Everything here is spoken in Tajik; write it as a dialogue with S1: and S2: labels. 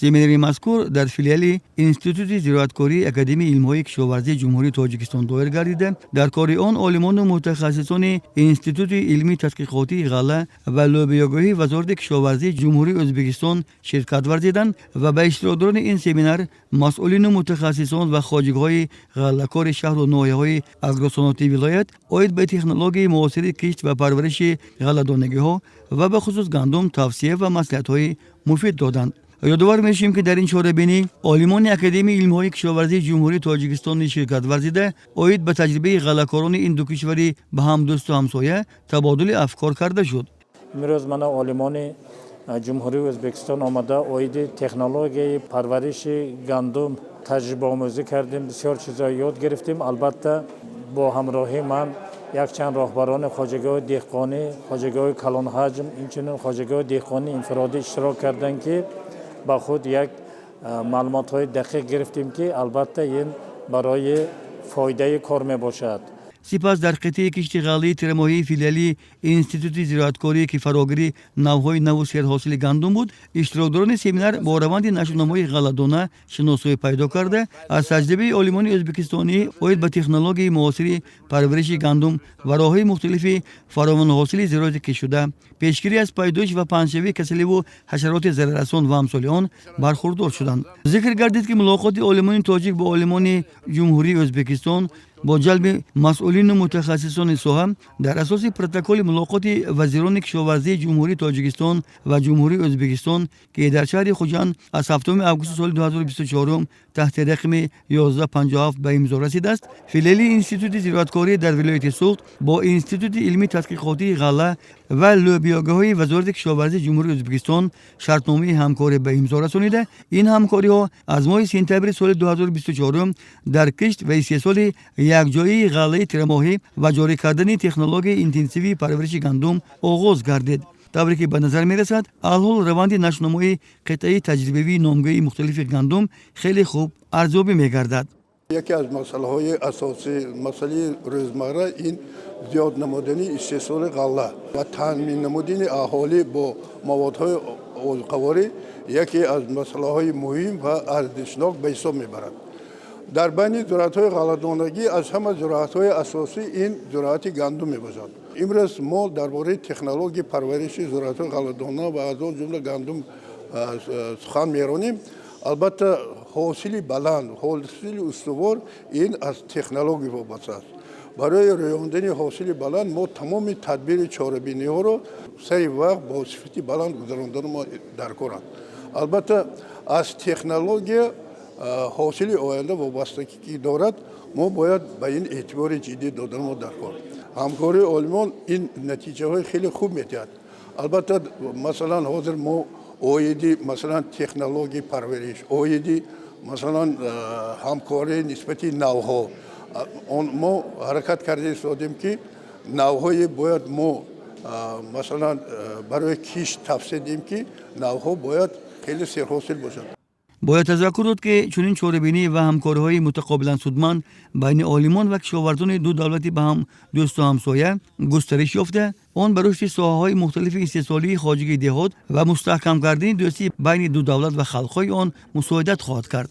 S1: Семинари мазкур дар филиали Институти зироаткории Академияи илмҳои кишоварзии Ҷумҳурии Тоҷикистон доир гардида, дар кори он олимону мутахассисони Институти илмии тадқиқотии ғалла ва лӯбиёгоҳии Вазорати кишоварзии Ҷумҳурии Ӯзбекистон ширкат варзиданд ва ба иштирокдорони ин семинар масъулину мутахассисон ва хоҷагиҳои ғаллакори шаҳру ноҳияҳои агросаноатии вилоят оид ба технологияи муосири кишт ва парвариши ғалладонагиҳо ва ба хусус гандум тавсия ва маслиҳатҳои муфид доданд. Ёдовар мешавем, ки дар ин чорабинӣ олимони Академияи илмҳои кишоварзии Ҷумҳурии Тоҷикистон ширкат варзида, оид ба таҷрибаи ғаллакорони ин ду кишвари ба ҳам дӯсту ҳамсоя табодули афкор карда шуд.
S2: Имрӯз мана олимони Ҷумҳурии Ӯзбекистон омада, оиди технологияи парвариши гандум таҷрибаомӯзӣ кардем, бисёр чизҳо ёд гирифтем. Албатта, бо ҳамроҳии ман якчанд роҳбарони хоҷагиҳои деҳқонӣ, хоҷагиҳои калонҳаҷм, инчунин хоҷагиҳои деҳқонии инфиродӣ иштирок карданд, ки ба худ як маълумотҳои дақиқ гирифтем, ки албатта ин барои фоидаи кор мебошад.
S1: Сипас дар қитъаи кишти ғаллаи тирамоҳии филиали Институти зироаткорӣ, ки фарогири навъҳои наву серҳосили гандум буд, иштирокдорони семинар бо раванди нашъунамои ғалладона шиносоӣ пайдо карда, аз таҷрибаи олимони ӯзбекистонӣ оид ба технологияи муосири парвариши гандум ва роҳҳои мухталифи фаровонҳосили зироати киштшуда, пешгирӣ аз пайдоиш ва паҳншавии касаливу ҳашароти зараррасон ва амсоли он бархурдор шуданд. Зикр гардид, ки мулоқоти олимони тоҷик бо олимони Ҷумҳурии Ӯзбекистон бо ҷалби масъулину мутахассисони соҳа дар асоси протоколи мулоқоти вазирони кишоварзии Ҷумҳурии Тоҷикистон ва Ҷумҳурии Ӯзбекистон, ки дар шаҳри Хуҷанд аз 7 августи соли 2024 таҳти рақами 1157 ба имзо расидааст, филиали Институти зироаткорӣ дар вилояти Суғд бо Институти илмии тадқиқотии ғалла ва лӯбиёгоҳии Вазорати кишоварзии Ҷумҳурии Ӯзбекистон шартномаи ҳамкорӣ ба имзо расонида, ин ҳамкориҳо аз моҳи сентябри соли 2024 дар кишт ва истеҳсоли якҷояи ғаллаи тирамоҳӣ ва ҷорӣ кардани технологияи интенсивии парвариши гандум оғоз гардид. Тавре ки ба назар мерасад, алҳол раванди нашъунамои қитъаи таҷрибавии номгӯии мухталифи гандум хеле хуб арзёбӣ мегардад.
S3: Яке аз масъалаҳои асосӣ, масъалаи рӯзмарра, ин зиёд намудани истеҳсоли ғалла ва таъмин намудани аҳолӣ бо маводҳои озуқаворӣ яке аз масъалаҳои муҳим ва арзишнок ба ҳисоб мебарад. Дар байни зироатҳои ғалладонагӣ аз ҳама зироатҳои асосӣ ин зироати гандум мебошад. Имрӯз мо дар бораи технологияи парвариши зироатҳои ғалладона ва аз он ҷумла гандум сухан меронем. Албатта, ҳосили баланд, ҳосили устувор ин аз технология вобаста аст. Барои рӯёндани ҳосили баланд мо тамоми тадбири чорабиниҳоро сари вақт бо сифати баланд гузарондану мо даркор аст. Албатта, аз технология ҳосили оянда вобастагӣ дорад. Мо бояд ба ин эътибори ҷиддӣ додану даркор. Ҳамкории олимон ин натиҷаҳои хеле хуб медиҳад. Албатта, масалан, ҳозир мо оиди, масалан, технологияи парвариш, оиди, масалан, ҳамкории нисбати навъҳо мо ҳаракат карда истодем, ки навъҳое бояд мо, масалан, барои кишт тавсия диҳем, ки навъҳо бояд хеле серҳосил бошад.
S1: Бояд тазаккур дод, ки чунин чорабинӣ ва ҳамкориҳои мутақобилан судманд байни олимон ва кишоварзони ду давлати ба ҳам дӯсту ҳамсоя густариш ёфта, он ба рушди соҳаҳои мухталифи истеҳсолии хоҷагии деҳот ва мустаҳкам кардани дӯстӣ байни ду давлат ва халқҳои он мусоидат хоҳад кард.